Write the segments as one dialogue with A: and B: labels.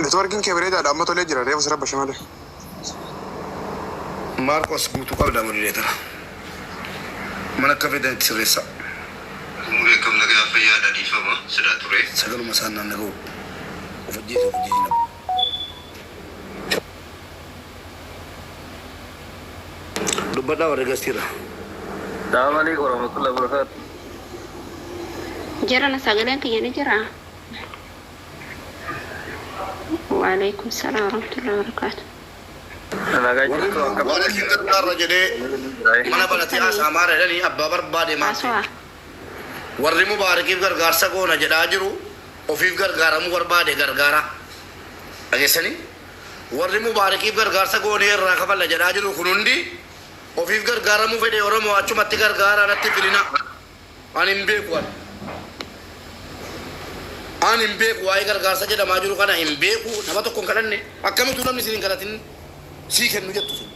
A: Networkiin kee bareedaadha amma tolee jira reefu si rabbashe malee.
B: Maarqos guutuu qabda moderator. Mana akka feetan itti sirreessaa.
C: Umurii akkam nagaa fayyaadha dhiifama silaa ture.
B: Sagaluma isaan naan dhaga'u. Of ajjeesi of ajjeesi nama. Dubbadhaa warri gastiirra.
D: Salaam alaikum warahmatullahi wabarakatuh.
E: Jarana sagaleen kiyya ni jiraa? Waaleykum salaam warahmatullahi wabarakatuh.
D: Nagaa
B: Warri
D: jirtu akkam
B: Mubaarakiin gargaarra jedhee mana banatee
E: Jirtanii
B: haasa'aa maara jedhanii abbaa barbaade maal ta'e.
E: haasawaa.
B: Warri Mubaarakiif gargaarsa goona jedhaa jiru ofiif gargaaramuu barbaade gargaaraa. Dhageessanii? Warri Mubaarakiif gargaarsa goonee irraa kafalla jedhaa jiru kun hundi ofiif gargaaramuu fedhe Oromoo achumatti gargaaraa natti hin fidinaa. Ani hin beeku ani. Ani hin beeku waa'ee gargaarsa jedhamaa jiru kana hin beeku nama tokko hin kadhanne akkamitu namni isin hin kadhatin sii kennu jettu isin.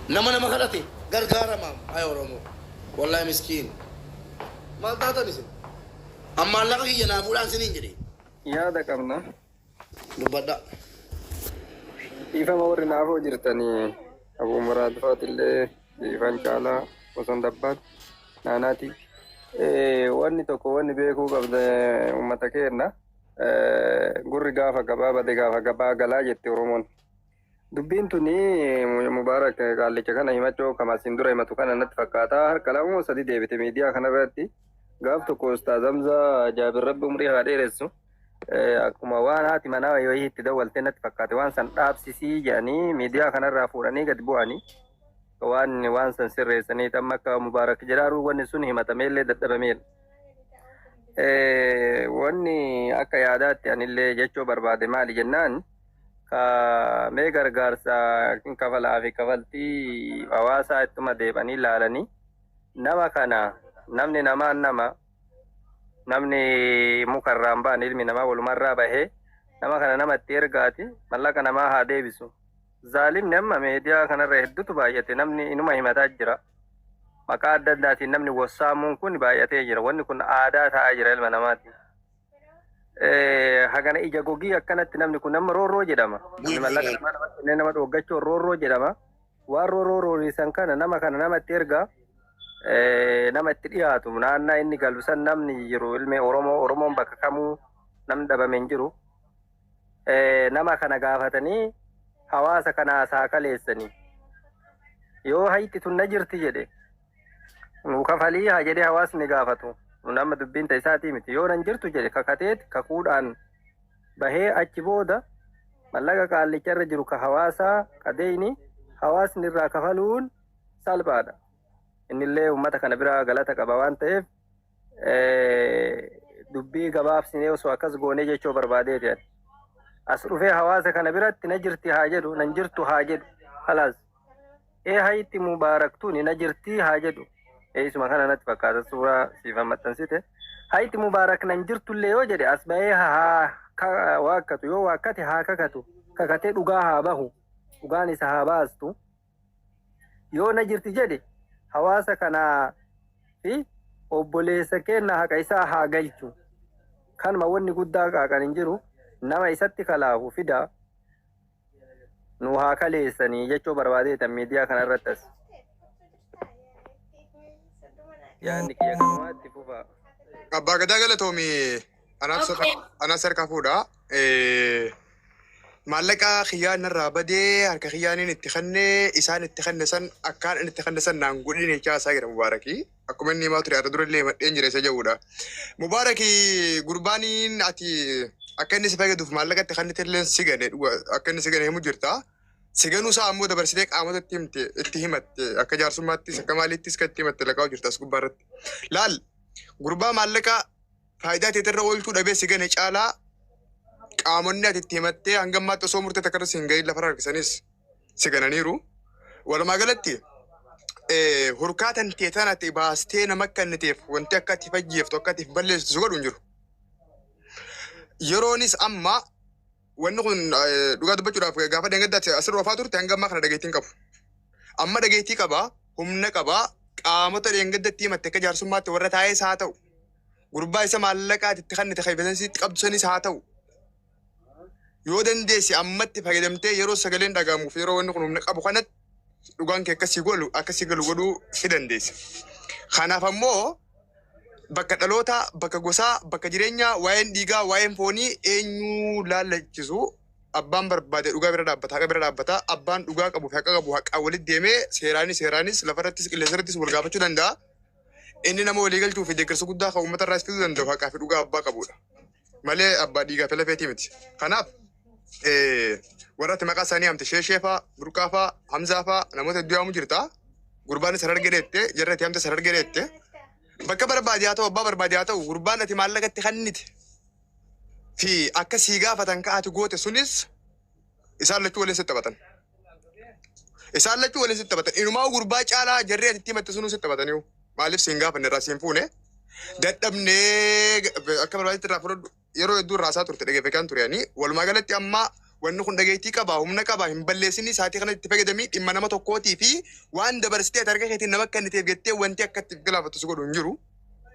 B: Nama nama kadhate gargaaramaam ay Oromoo wallahi miskiin maal taatan isin an maallaqa kiyya naa fuudhaan isiniin jedhe
D: Yaada qabna.
B: dubbadha.
D: Dhiifama warri naafoo jirtanii Abuu Muraad faatillee Siifan Caalaa Boson Dabbaat Naanaati. Wanni tokko wanni beekuu qabda uummata keenna gurri gaafa gabaa bade gaafa gabaa galaa jette Oromoon. Dubbiin tuni Mubaarak qaallicha kana himachuu kama asiin dura himatu kana natti fakkaata. Harka lama moo sadi deebite miidiyaa kanarratti. Gaaf tokko Ustaaz Hamzaa Jaabir Rabbi umrii haa dheeressu. Akkuma waan haati manaa wayii itti dawwaltee natti fakkaate waan san dhaabsisii jedhanii miidiyaa kanarraa fuudhanii gad bu'anii waan waan san sirreessanii amma akka Mubaarak jedhaaru wanni sun himatameellee dadhabameera. Wanni akka yaadaatti anillee jechuu barbaade maali jennaan ka mee gargaarsa kafalaa fi kafaltii hawaasaa ittuma deebanii laalanii nama kana namni namaan nama namni muka irraa hin baane ilmi namaa walumarraa bahee nama kana nama itti ergaati mallaqa namaa haa deebisu. Zaalimni amma meediyaa kanarra hedduutu baay'ate namni inuma himataa jira. Maqaa adda addaatiin namni wassaamuun kun baay'atee jira. Wanni kun aadaa ta'aa jira ilma namaati. Hagana ija gogii akkanatti namni kun amma roorroo jedhama. Namni mallaqa namaa nama kennee nama dhooggachuun roorroo jedhama. Waan roorroo roorrisan kana nama kana nama itti ergaa nama itti dhiyaatu naannaa inni galu san namni jiru ilmi Oromoo Oromoon bakka kamuu namni dhabame hin jiru. Nama kana gaafatanii hawaasa kanaa saakaleessanii yoo hayxi tun na jirti jedhe nu kafalii haa jedhee hawaasni gaafatu. Nun amma dubbiin ta isaatii miti. Yoo nan jirtu jedhe kakateet kakuudhaan bahee achi booda mallaqa qaallicha irra jiru ka hawaasaa ka deeyni hawaasni irraa kafaluun salphaadha. Innillee uummata kana biraa galata qaba waan ta'eef dubbii gabaabsinee osoo akkas goonee jechuu barbaadeeti ani. As dhufee hawaasa kana biratti na jirti haa jedhu nan jirtu haa jedhu halaas. Ee hayti Mubaarak tuni na jirtii haa jedhu. Eeysuma kana natti fakkaata suuraa siifan maxxansite. Hayti Mubaarak nan jirtullee yoo jedhe as bahee haa waakkatu yoo waakkate haa kakatu kakatee dhugaa haa bahu dhugaan isa haa baastu. Yoo na jirti jedhe hawaasa kanaa fi obboleessa keenna haqa isaa haa galchu. Kanuma wanni guddaa qaaqan hin jiru nama isatti kalaahu fidaa. nu haa kaleessanii jechuu barbaadeetan miidiyaa kana irratti as. Yaadni kiyya kanumaa itti fufaa.
A: Abbaa Gadaa galatoomi anaaf anaas harkaa fuudha. Maallaqa kiyyaa narraa badee harka kiyyaaniin itti kenne isaan itti kenne san akkaan inni itti kenne san naan godhin jechaa isaa jira Mubaarakii. Akkuma inni himaa ture har'a dura illee himadheen jira isa jedhudha. Mubaarakii gurbaaniin ati akka inni si fayyaduuf maallaqa itti kennite illee si gane dhuga akka inni si gane himu jirta. Si ganuu isaa ammoo dabarsitee qaamota itti himte itti himatte akka jaarsummaattis akka maaliittis kan itti himatte laqaa jirta as gubbaa irratti. Laal gurbaa maallaqa faayidaa teetirra oolchuu dhabee si gane caalaa qaamonni ati itti himattee hanga ammaatti osoo murtee takka irra si hin gahin lafarra harkisanis si gananiiru. Walumaa galatti hurkaa tantee tana ati baastee nama akka inni ta'eef wanti akka ati fayyeeftu akka ati balleessitu si godhu hin jiru. Yeroonis amma wanni kun dhugaa dubbachuudhaaf gaafa dheengaddaatti asirra oofaa turte hanga ammaa kana dhageettii hin qabu. Amma dhageettii qaba, humna qaba, qaamota dheengaddatti himatte akka jaarsummaatti warra taa'es haa ta'u. Gurbaa isa maallaqaati itti kannite kayfatansiitti qabdu sanis haa ta'u. Yoo dandeesse ammatti fayyadamtee yeroo sagaleen dhagahamuuf yeroo wanni kun humna qabu kanatti dhugaan kee akkasii godhu akkasii galu godhuu ni dandeessa. Kanaaf ammoo bakka dhalootaa, bakka gosaa, bakka jireenyaa, waa'een dhiigaa, waa'een foonii eenyuu laallachisu abbaan barbaade dhugaa bira dhaabbata, haqa bira dhaabbata, abbaan dhugaa qabu fi haqa qabu haqaan walitti deemee seeraanis seeraanis lafarrattis qilleensarrattis wal gaafachuu danda'a. Inni nama walii galchuu fi deeggarsa guddaa kan uummata irraas fiduu danda'u haqaa fi dhugaa abbaa qabudha. Malee abbaa dhiigaa fi lafeetii miti. Kanaaf warra ati maqaa isaanii hamte Sheeshee faa, Burqaa faa, Hamzaa faa namoota hedduu yaamu jirta. Gurbaan sarar gedheette, jarra ati hamte sarar gedheette. Bakka barbaade haa ta'u, abbaa barbaade haa ta'u, gurbaan ati maallaqatti kannite fi akka sii gaafatan ka'ati goote sunis isaan lachuu waliin sitti taphatan. Isaan lachuu waliin sitti taphatan. Inumaa gurbaa caalaa jarri ati itti himatte sunuu sitti taphataniiru. Maaliif siin gaafanne irraa siin fuune dadhabnee akka barbaadetti irraa fudhadhu yeroo hedduu irraa isaa turte dhageeffachaan ture ani. Walumaa galatti amma wanni kun dhageettii qaba, humna qaba, hin balleessinii sa'aatii kana itti fayyadamii dhimma nama tokkootii fi waan dabarsitee ati harka keetiin nama kenniteef jettee wanti akka itti galaafattu si godhu hin jiru.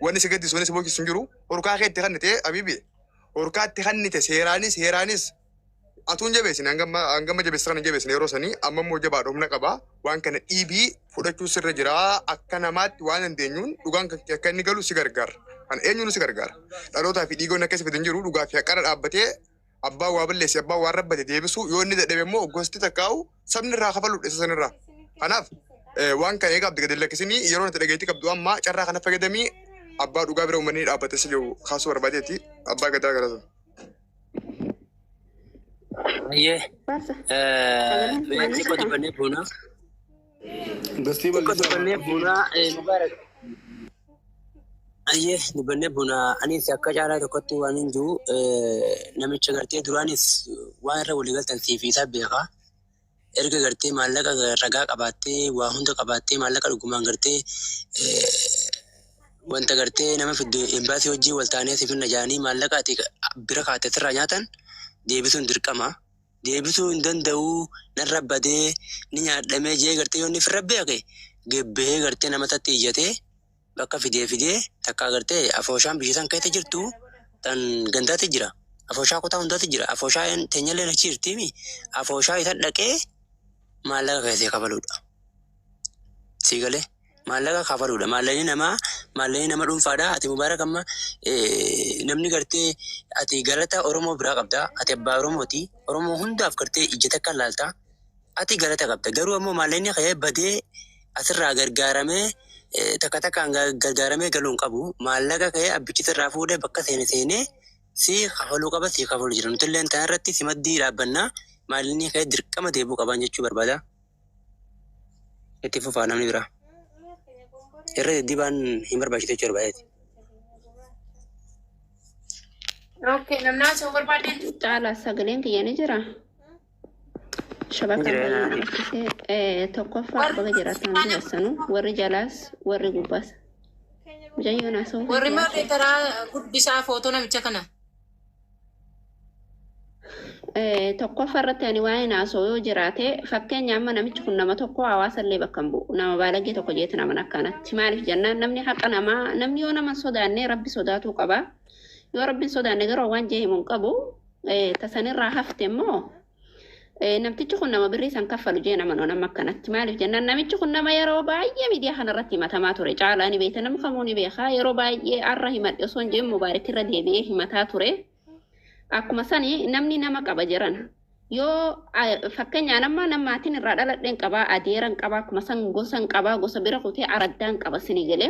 A: Wanni si gaddisu wanni si boochisu hin jiru. Horkaa kee itti kennite abibi. Horkaa itti kennite seeraanis heeraanis atuun jabeessine hangama jabeessa kana jabeessine yeroo sanii amma immoo jabaadha humna qaba. Waan kana dhiibii fudhachuu sirra jira akka namaatti waan dandeenyuun dhugaan kan akka inni galu si gargaara. Kan eenyuun si gargaara. Dhalootaa fi dhiigonni akkasii fidan jiru dhugaa fi haqarra dhaabbatee abbaa waa balleesse abbaa waa rabbate deebisuu yoo inni dadhabe immoo gosti takkaa'u sabni irraa kafaluudha isa sanirraa. Kanaaf waan kana eegaa abdi gadi lakkisinii yeroo natti dhageettii qabdu amma carraa kana fayyadamii abbaa dhugaa bira uummanni dhaabbatee si jiru kaasuu barbaadeeti abbaa gadaa galata.
F: Ayyee
E: Barsa. Sagaleen
F: mee
E: ni
F: xiqqoo
E: jira.
F: dubbannee buuna.
G: Gastii
F: Xiqqoo
G: bal'isaa.
F: dubbannee buuna Mubaarak. Ayyee dubbannee buuna anis akka caalaa tokkotti waan hin jiru namicha gartee duraanis waan irra walii galtan siif isaa beekaa. Erga gartee maallaqa ragaa qabaattee waa hunda qabaattee maallaqa dhugumaan gartee wanta gartee nama fiddu embaasii hojii wal taanee si finna jaanii maallaqa ati bira kaatee sirraa nyaatan deebisuun dirqama. Deebisuu hin danda'u narra badee ni nyaadhamee jee gartee yoo inni firra beeke gebbee gartee nama tatti iyyatee bakka fidee fidee takkaa gartee afooshaan biyya san keessa jirtu tan gandaatti jira. Afooshaa kutaa hundaatti jira. Afooshaa teenyallee achi jirtiimi. Afooshaa isa dhaqee maallaqa keessee kafaluudha. Sii galee maallaqa kafaluudha. Maallaqni namaa maallaqni nama dhuunfaadha. Ati Mubaarak amma namni gartee ati galata Oromoo biraa qabda. Ati abbaa Oromooti. Oromoo hundaaf gartee ija takka laalta. Ati galata qabda. Garuu ammoo maallaqni kee badee asirraa gargaaramee takka takkaan gargaaramee galuu hin qabu. Maallaqa kee abbichi sirraa fuudhee bakka seene seenee si kafaluu qaba si kafaluu jira. Nuti illee tana irratti si maddii dhaabbannaa maallaqni kee dirqama deebi'uu qaban jechuu barbaada. Itti fufaa namni biraa. Irra deddeebi'aan hin barbaachisu jechuu barbaadeeti.
H: Okay, namni haasa'uu barbaadeen.
E: Caalaa sagaleen kiyya ni jira. Shabakaan
F: Jira
E: baay'ee na
F: naati.
E: rakkisee tokkoffaa
H: Warri
E: baga jiraatan hundi keessanuu warri jalaas warri gubbaas. Mucayyoon haasa'uu
H: Warri
E: yaate.
H: maal guddisaa footoo namicha kana.
E: Tokkoffaa irratti ani waa'ee haasa'u yoo jiraate fakkeenya amma namichi kun nama tokko hawaasa illee bakka hin bu'u nama baalagee tokko jeeti nama akkanatti maaliif jennaan namni haqa namaa namni yoo nama hin sodaanne rabbi sodaatuu qaba yoo rabbi hin sodaanne garuu waan jee himu hin qabu tasanirraa hafte immoo namtichi kun nama birrii san kaffalu jee nama nama akkanatti maaliif jennaan namichi kun nama yeroo baay'ee miidiyaa kanarratti himatamaa ture caalaa ni beekta nama kamuu ni beeka yeroo baay'ee arra himadhe osoo hin jeen mubaarak irra deebi'ee himataa ture. Akkuma sani namni nama qaba jiran yoo fakkeenyaan amma nama maatiin irraa dhaladheen qabaa adeeran qabaa akkuma san gosan qabaa gosa bira kutee araddaan qaba sini galee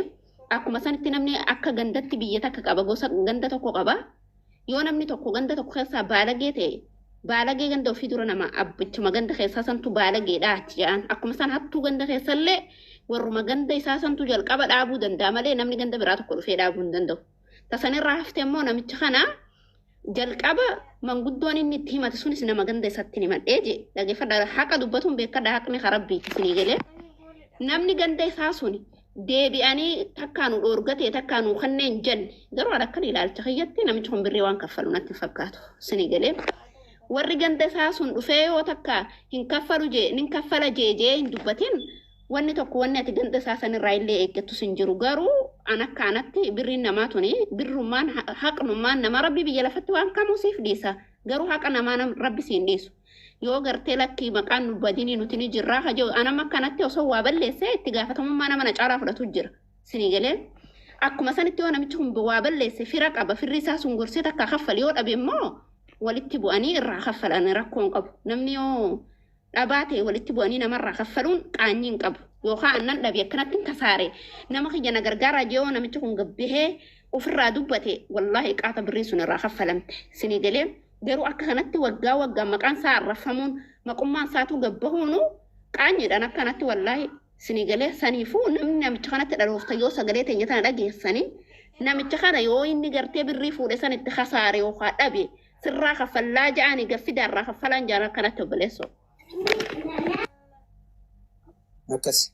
E: akkuma sanitti namni akka gandatti biyya takka qaba gosa ganda tokko qaba yoo namni tokko ganda tokko keessaa baalagee ta'e baalagee ganda ofii dura nama abbichuma ganda keessaa santu baalageedha achi jedhan akkuma san hattuu ganda keessallee warruma ganda isaa santu jalqaba dhaabuu danda'a malee namni ganda biraa tokko dhufee dhaabuu hin danda'u. Tasanirraa hafte immoo namicha kana jalqaba manguddoon inni itti himate sunis nama ganda isatti himadhee je dhageeffadha haqa dubbatuun beekadha haqni karabbiiti isinii galee namni ganda isaa sun deebi'anii takkaanu dhoorgatee takkaanu kanneen jenne garuu an akkan ilaalcha kiyyatti namichi kun birrii waan kaffalu natti hin fakkaatu isinii galee warri ganda isaa sun dhufee yoo takka hin kaffalu jee nin kaffala jee jee hin dubbatin Wanni tokko wanni ati ganda isaa sanirraa illee eeggattus hin jiru. Garuu an akka anatti birriin namaa tuni birrummaan haqnummaan nama rabbi biyya lafatti waan kamuu siif dhiisa. Garuu haqa namaa rabbi siin dhiisu. Yoo gartee lakkii maqaan nu badinii nuti ni jirraa haja'u anam akkanatti osoo waa balleessee itti gaafatamummaa nama na caalaa fudhatu jira. Sinii galee akkuma sanitti yoo namichi kun waa balleesse fira qaba, firri isaa sun gorsee takka kaffal yoo dhabe immoo walitti bu'anii irraa kaffalan rakkoo hin qabu. Namni yoo dhabaa ta'e walitti bu'anii namarraa kaffaluun qaanyii hin qabu. Yookaan annan dhabe akkanatti hin kasaare nama kiyya na gargaaraa jee yoo namichi kun gabbihee ofirraa dubbate, wallaahi qaata birriin sun irraa kaffalamte. Sinii galee garuu akka kanatti waggaa waggaan maqaan isaa arraffamuun maqummaan isaatu gabbahuunu qaanyiidhaan akkanatti wallaahi sinii galee. Saniifuu namni namicha kanatti dhaloofta yoo sagalee teenya tana dhageessanii, namicha kana yoo inni gartee birrii fuudhe san itti kasaare yookaan dhabe sirraa kaffallaa ja'anii gaffida irraa kaffalaan ja'an akkanatti obboleessoo.
F: Akkas.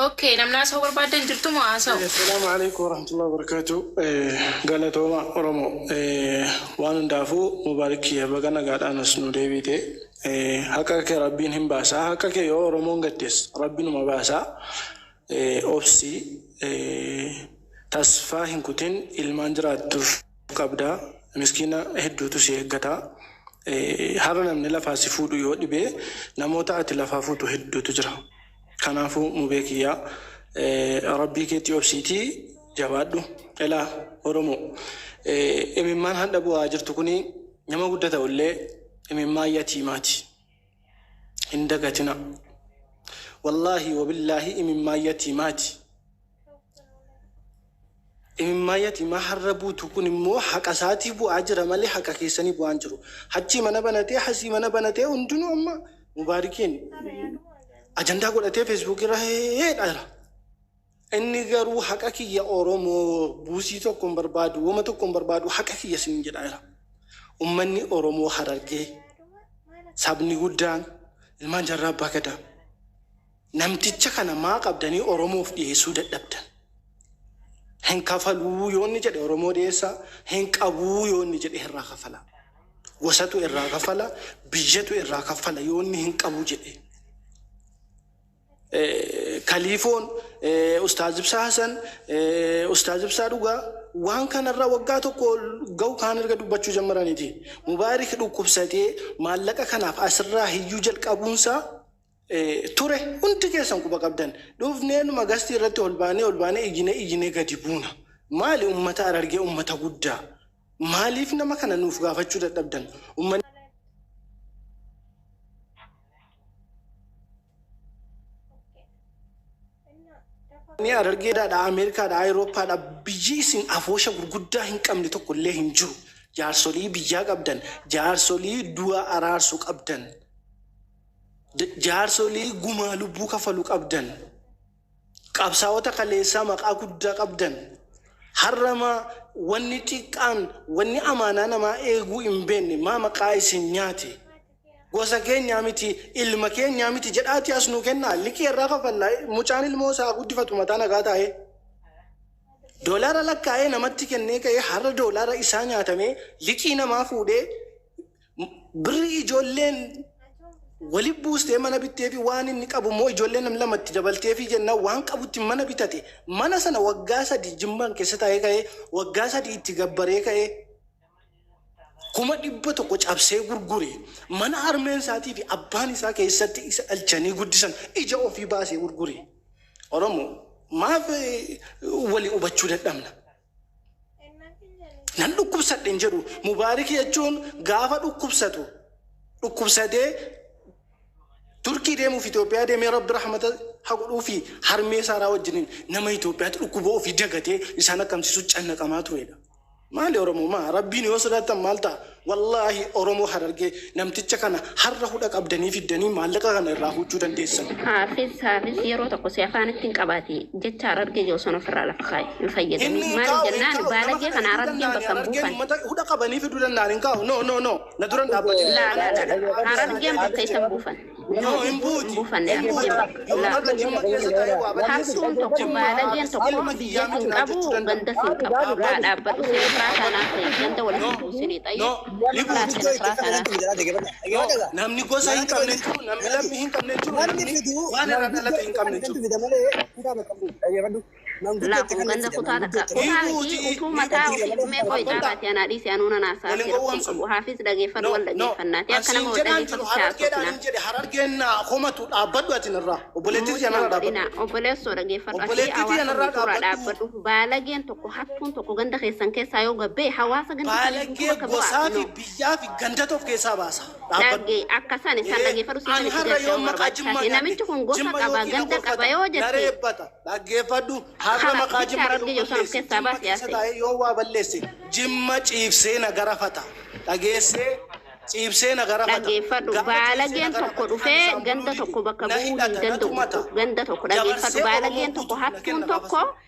H: Okay, namni haasa'uu barbaadan jirtu moo haasa'u?
G: Assalaamu alaikum warahmatullahi wabarakatuh. Galatooma Oromoo. Waan hundaafuu Mubaarik kiyya, baga nagaadhaan as nu deebite. Haqa kee Rabbiin hin baasaa. Haqa kee yoo Oromoon gaddees Rabbinuma baasaa. Obsi, tasfaa hin kutin, ilmaan jiraattuuf qabda. Miskiina hedduutu si eeggata. Har'a namni lafaa si fuudhu yoo dhibee, namoota ati lafaa fuutu hedduutu jira. Kanaafuu mubee kiyyaa, rabbii keetti obsiitii jabaadhu. Elaa Oromoo, imimmaan hadha bu'aa jirtu kuni nama guddaa ta'ullee imimmaan yatiimaati. Hin dagatina. Wallaahi wabillaahi imimmaan yatiimaati. Imimmaan yatiimaa har'a buutu kun immoo haqa isaatii bu'aa jira malee haqa keessanii bu'aa hin jiru. Achii mana banatee, asii mana banatee, hundinuu amma Mubaarikiin ajandaa godhatee Feesbuuk irra heedha jira. Inni garuu haqa kiyya Oromoo, buusii tokko hin barbaadu, wama tokko hin barbaadu, haqa kiyya isin jedhaa jira. Uummanni Oromoo Harargee sabni guddaan ilmaan Jaarraa Abbaa Gadaa. Namticha kana maa qabdanii Oromoof dhiyeessuu dadhabdan? Hin kafaluu yoo inni jedhe Oromoo dhiyeessaa, hin qabuu yoo inni jedhe irraa kafala. Gosatu irraa kafala, biyyatu irraa kafala yoo inni hin qabu jedhe. Kaliifoon, Ustaaz Ibsaa Hasan, Ustaaz Ibsaa Dhugaa waan kanarraa waggaa tokko ga'u kaan erga dubbachuu jammaraniiti. Mubaarik dhukkubsatee maallaqa kanaaf asirraa hiyyuu jalqabuunsaa ture hundi keessan quba qabdan. Dhufnee numa gastii irratti ol baanee ol baanee iyyinee iyyinee gadi buuna. Maali, ummata Harargee, ummata guddaa? Maaliif nama kana nuuf gaafachuu dadhabdan? Ummanni Harargeedhaadha, Ameerikaadha, Awurooppaadha, biyyi isin afoosha gurguddaa hin qabne tokko illee hin jiru. Jaarsolii biyyaa qabdan, jaarsolii du'a araarsu qabdan, jaarsolii gumaa lubbuu kafalu qabdan, qabsaa'ota kaleessaa maqaa guddaa qabdan. Har'a maa wanni xiqqaan, wanni amaanaa namaa eeguu hin beekne maa maqaa isin nyaate? Gosa keenyaa miti, ilma keenyaa miti jedhaatii as nuu kennaa, liqii irraa kafallaa, mucaan ilmoo isaa guddifatu mataa nagaa taa'ee. Doolaara lakkaa'ee namatti kennee ka'ee har'a doolaara isaa nyaatamee liqii namaa fuudhee, birrii ijoolleen wali buustee mana bittee fi waan inni qabu immoo ijoolleen nam lamatti dabaltee fi jennaan waan qabutti mana bitate. Mana sana waggaa 3 Jimmaan keessa taa'ee ka'ee, waggaa 3 itti gabbaree ka'ee, 100,000 cabsee gurgure. Mana harmeen isaatii fi abbaan isaa keessatti isa dhalchanii guddisan ija ofii baasee gurgure. Oromoo, maaf walii hubachuu dadhabna? Nan dhukkubsadhe hin jedhu. Mubaarik jechuun gaafa dhukkubsatu dhukkubsatee Turkii deemuuf Itoophiyaa deemee, Rabbi rahmata haa godhuu fi harmee Saaraa wajjiniin nama Itoophiyaatti dhukkuba ofii dagatee isaan akkamsiisuu cannaqamaa turedha. Maali Oromoo, maa Rabbiin yoo sodaattan maal ta'a? Wallaahi Oromoo Harargee, namticha kana har'a hudha qabdanii fiddanii maallaqa kana irraa fuuchuu dandeessan.
E: Hafiz, Hafiz, yeroo tokko si afaanitti hin qabaati jecha Harargee jiru sana ofirraa lafa kaa'i hin fayyadamin.
G: Inni hin
E: Maaliif
G: kaa'u, hin
E: jennaan
G: kaa'u, nama
E: baalagee
G: kana
E: kana
G: fiduu
E: Harargeen
G: danda'ani,
E: bakka hin
G: Harargeen
E: buufan.
G: uummata hudha qabanii fiduu danda'an hin kaa'u. No, no, no, na duran dhaabbatin.
E: Laa laa laa, Harargeen bakka isa hin buufan.
G: No, hin
E: Hin
G: buuti.
E: buufanne
G: Hin
E: Harargeen
G: buuti.
E: bakka.
G: Yoo
E: Laa.
G: har'a Jimma keessa taa'ee waa balleesse,
E: Hattuun tokko
G: Jimma
E: baalageen
G: Hafiz
E: tokko
G: ilma
E: biyya
G: kiyyaa
E: hin
G: miti naa
E: qabu,
G: jechuu danda'a.
E: gandas hin qabu. Laa, dhaabbadhu, seerraa kanaa ta'e ganda
G: No,
E: walitti buusinii
G: no.
E: xayya.
G: Ni buuti.
E: Laafina firaa kanaa.
G: No, namni gosa hin qabne hin jiru, namni lammii hin qabne hin jiru, namni waan irraa dhalate hin qabne hin jiru.
E: Laa kun ganda kutaa takka.
G: Ni
E: Kutaa miti
G: buuti,
E: utuu
G: ni
E: mataa
G: buuti.
E: ofii dhumee qoy
G: Abbaan
E: dhaabaate anaa dhiise anuu nan haasaa
G: waliin
E: fi rakkoon
G: gowwoomsu.
E: qabu. Haafis dhageeffadhu
G: No,
E: wal
G: no.
E: dhageeffannaati. Akka
G: Asiin
E: nama wal
G: jedhaan jiru
E: dhageeffatu si
G: harargeedhaan
E: haasofna.
G: hin jedhe harargeen naa komatu dhaabbadhu ati narraa. Obboleettii tiyya
E: Mucaan
G: narraa dhaabbadhu.
E: godhina obboleessoo dhageeffadhu asii
G: Obboleettii tiyya
E: hawaasa
G: narraa
E: guutuurraa
G: dhaabbadhu.
E: dhaabbadhu. Baalageen tokko hattuun tokko ganda keessan keessaa yoo gabbee hawaasa ganda sanii guutuu
G: Baalagee
E: bakka bu'aa.
G: gosaa fi
E: No.
G: biyyaa fi gandatu of keessaa baasa. Dhaabbadhu.
E: Dhagge akka san isaan
G: Ee,
E: dhageeffadhu
G: ani
E: siisan itti
G: har'a yoo
E: galchuu
G: maqaa jimmaa
E: barbaachisaati.
G: nyaadhe
E: Namichi kun gosa
G: jimma
E: qaba
G: yookiin na
E: ganda qaba
G: gorfata
E: yoo
G: na
E: jette
G: reebbata dhaggeeffadhu har'a
E: kalaas
G: maqaa
E: bicha
G: jimmaa yoo
E: harargee jiru san of
G: balleesse
E: keessaa
G: jimma
E: baasi
G: keessa
E: yaase.
G: taa'ee yoo waa balleesse jimma ciibsee na garafata dhageessee ciibsee na garafata
E: Dhageeffadhu
G: gaafa ciibsee na
E: baalageen tokko
G: garafate kan
E: dhufee
G: isaan buluu
E: ganda
G: dide
E: tokko bakka
G: na
E: bu'uu hin
G: hidhata na
E: danda'u.
G: tumata
E: Ganda tokko dhageeffadhu
G: dabarsee Oromoo
E: baalageen tokko
G: guutuuf na
E: hattuun
G: kenna gaafa
E: tokko
G: sana.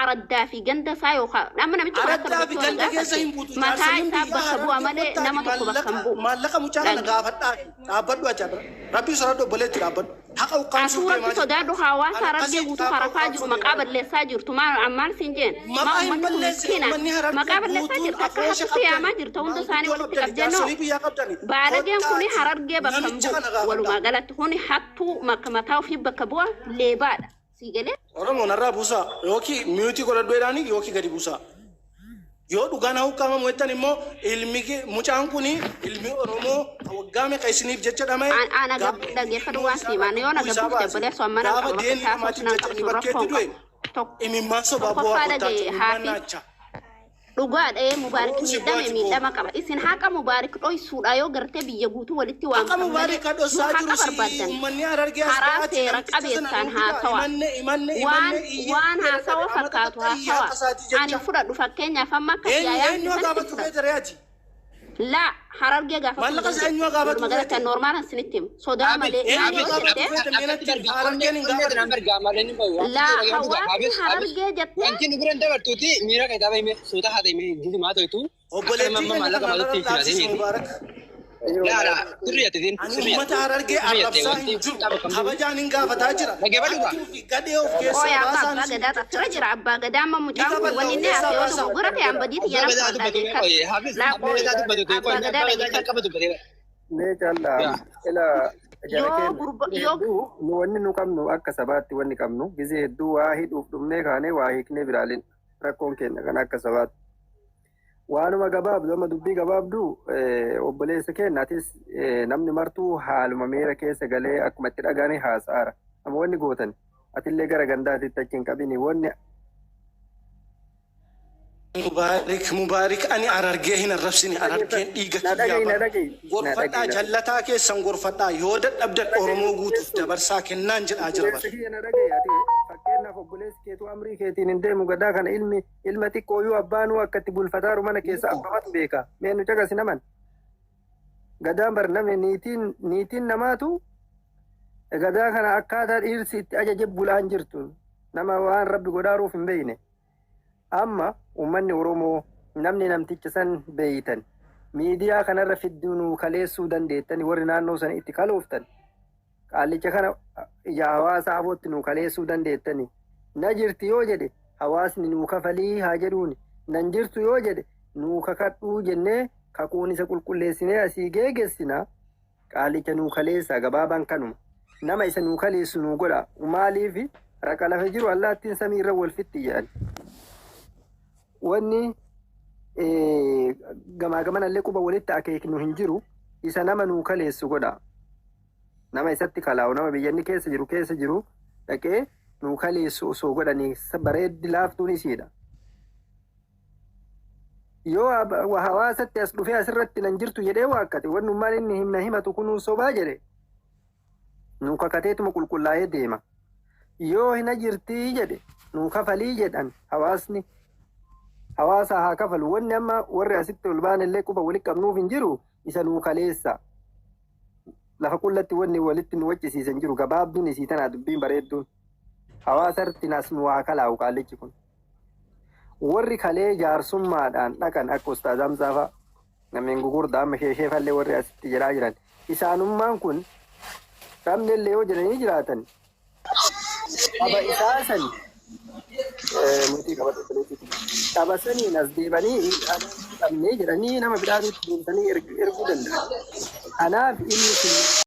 E: araddaa fi ganda isaa yookaan amma namichi kun akka
G: Araddaa fi
E: dubbatu waan
G: ganda keessa
E: gaafatte
G: hin buutu.
E: mataa
G: Jaarsoliin
E: isaa
G: biyyaa
E: bakka bu'a
G: harargee
E: malee
G: kottaati
E: nama tokko bakka hin
G: maallaqa
E: bu'u.
G: maallaqa mucaa kana
E: Dhage.
G: gaafadhaa dhaabbadhu achi irra. Rabbii soraadhu obboleetti dhaabbadhu. Haqa ukkaamsuuf
E: Asuu rabbi
G: deemaa jirtu.
E: sodaadhu hawaasa
G: Ani
E: harargee
G: akkasii
E: guutuu
G: haqa
E: harafaa jiru
G: ukkaamsuuf
E: maqaa
G: deemaa jirtu.
E: balleessaa jirtu maal maal siin jeen maa
G: Maqaa hin
E: uummanni kun
G: balleessine
E: miskiina
G: uummanni harargee
E: maqaa balleessaa
G: guutuun
E: jirtu akka
G: afoosha
E: hattutti
G: qabdani.
E: yaamaa jirta hunda isaanii
G: Maanguddoo
E: walitti
G: qabdani.
E: qabdeenoo
G: Jaarsolii biyyaa qabdani.
E: baalageen kuni
G: Kottaati
E: harargee bakka hin
G: namicha
E: bu'u
G: kana gaafadhaa.
E: walumaa galatti kuni hattuu mataa ofii bakka bu'a leebaadha sii galee.
G: Oromoon irraa buusaa yookiin miyuutii godhadhu jedhaani yookiin gadi buusaa. Yoo dhugaan haa ukkaamamu jettan immoo ilmi mucaan kun ilmi Oromoo waggaa meeqa isiniif jecha dhama'e
E: Ana
G: gaafa inni
E: dhaggeeffadhu
G: ilmoo
E: waan
G: isaa
E: siimaan yoo
G: lubbuu
E: na
G: isaa
E: gabbuuf
G: baase
E: dabaleessoo amma nan
G: gaafa
E: qaba bakka
G: deemni
E: isaa
G: namaatiif
E: nan
G: jecha
E: qabsu
G: inni
E: rakkoon
G: bakkeetti du'e
E: qabu. Tokko
G: imimmaan sobaa bu'aa
E: tokkoffaa
G: kottaachu
E: dhagaye
G: imimmaan
E: haafis
G: naacha.
E: dhugaadha ee mubaarik
G: Oromoo si
E: miidhame
G: bu'aa si
E: miidhama qaba isin haqa mubaarik dhoysuudha yoo gartee biyya guutuu walitti
G: Haqa
E: waamtan malee
G: mubaarik
E: nu
G: dhossaa
E: haqa
G: jiru si
E: barbaaddan
G: uummanni harargee as
E: karaa
G: ba'aati
E: seera
G: namticha sana
E: qabeessaan
G: nuu fidaa
E: haasawa
G: himanne himanne
E: waan
G: himanne iyyee
E: waan
G: iyyee
E: haasawa
G: amata
E: fakkaatu
G: takka iyyee
E: haasawa
G: haqa isaatii
E: ani
G: jecha.
E: fudhadhu fakkeenyaaf amma akka
G: Eenyu
E: siyaayaan
G: eenyu
E: isatti
G: gaafatu
E: fudhadhu
G: feete re'aati?
E: laa harargee gaafachuu hin
G: Maallaqa isaa
E: danda'u
G: eenyu gaafatu
E: walumaa galatti
G: feete?
E: normaalan sinitti himu sodaa malee maal
G: Eenyu
E: yoo
G: gaafatu
E: jette
G: feete meenatti harargeen hin gaafatne.
E: laa hawaasni harargee jettee
F: Wanti nu biran dabartuuti miira kitaaba hime suuta haa ta'e gidi maa ta'etu akka
G: Obboleettii
F: nama
G: keenya
F: maallaqa
G: kana
F: maalutti
G: narra dhaabsisi
F: hin
G: Mubaarak.
F: Laa laa sirri ati
G: Ani
F: sirri
G: uummata harargee arrabsaa hin jiru. Kabajaan hin gaafataa jira.
F: Dhaggeeffadhu gaa.
G: Hattuu fi gadhee of keessaa
E: Qoy abbaa
G: baasaan
E: abbaa
G: isin
E: gadaa
G: jechaa
E: xaffira
G: jira.
E: jira abbaa gadaa amma
G: Ni
E: mucaan kun
G: kaballa
E: wanni
G: of
E: inni
G: keessaa
E: haasa'e yoo
G: baasaa.
E: dogoggora ta'e hambadiiti
F: Abbaa
E: jedhama
F: gadaa
E: fudhadhaa
F: dubbatu
E: beekadhu.
F: haafis
E: Laa
F: abbaa
E: qoy
F: gadaa dubbatu
E: abbaa
F: qoy
E: gadaa
F: abbaa gadaa
E: dhaggeeffadhu.
F: jalqaba dubbate.
D: Mee callaa ila jara
E: Yoo
D: keenya
E: gurba yoo
D: hedduu nu wanni nu qabnu akka sabaatti wanni qabnu gizee hedduu waa hidhuuf dhumnee kaanee waa hiiknee biraalin rakkoon keenya kan akka sabaatti. Waanuma gabaabdu amma dubbii gabaabdu obboleessa keenya atis namni martuu haaluma miira keessa galee akkuma itti dhagahame haasa'aara. Amma wanni gootan atillee gara gandaatitti achi hin qabini wanni
G: Mubaarik Mubaarik ani harargee hin arrabsine harargeen dhiiga
D: na
G: kiyyaa
D: dhagahi na
G: bara.
D: dhagahi na
G: Gorfadhaa
D: dhagahi na
G: jallataa keessan gorfadhaa yoo dadhabdan Oromoo guutuuf dabarsaa kennaan jedhaa jira bara.
D: Obboleessi kiyya na dhagahi ati fakkeenyaaf obboleessi keetu amrii keetiin hin deemu gadaa kana ilmi ilma xiqqooyyuu abbaanuu akka itti bulfataaru mana keessa abbamatu beeka mee nu caqasi naman gadaan bar namni niitiin niitiin namaatu gadaa kana akkaataa dhiirsi itti ajaje bulaan jirtu nama waan rabbi godhaaruuf hin beeyne amma uummanni Oromoo namni namticha san beeytan miidiyaa kanarra fidduu nuu kaleessuu dandeettani warri naannoo sana itti kalooftan qaallicha kana ija hawaasa afootti nuu kaleessuu dandeettani na jirti yoo jedhe hawaasni nuu kafalii haa jedhuuni nan jirtu yoo jedhe nuu kakadhuu jennee kakuun isa qulqulleessinee asii geegessina qaalicha nuu kaleessa gabaabaan kanuma nama isa nuu kaleessu nuu godha maaliif raqa lafa jiru allaattiin samii irra wal fixxi jedhan wanni gamaa gamanallee quba walitti akeeknu hin jiru isa nama nuu kaleessu godha nama isatti kalaa'u nama biyyanni keessa jiru dhaqee nuu kaleessu osoo godhanii bareeddi laaftuun isiidha. Yoo hawaasatti as dhufee asirratti nan jirtu jedhee waakkate wannummaan inni himna himatu kunuu sobaa jedhe nuu kakateetuma qulqullaa'ee deema. Yoo hina jirtii jedhe nuu kafalii jedhan hawaasni hawaasa haa kafalu wanni amma warri asitti ol baanillee quba walitti qabnuuf hin jiru isa nuu kaleessa. Lafa qullatti wanni walitti nu waccisiisan jiru gabaabduun isii tanaa dubbiin bareedduun hawaasatti nas nu haa kalaa'u qaallichi kun. Warri kalee jaarsummaadhaan dhaqan akka Ustaaz Hamzaa fa'a namni gugurdaa amma sheesheefallee warri asitti jedhaa jiran isaanummaan kun dhabnellee yoo jedhanii jiraatan qaba isaa sani murtii qaba dhaba saniin as deebanii qabne jedhanii nama biraatitti deemsanii erguu danda'an. Kanaaf inni kun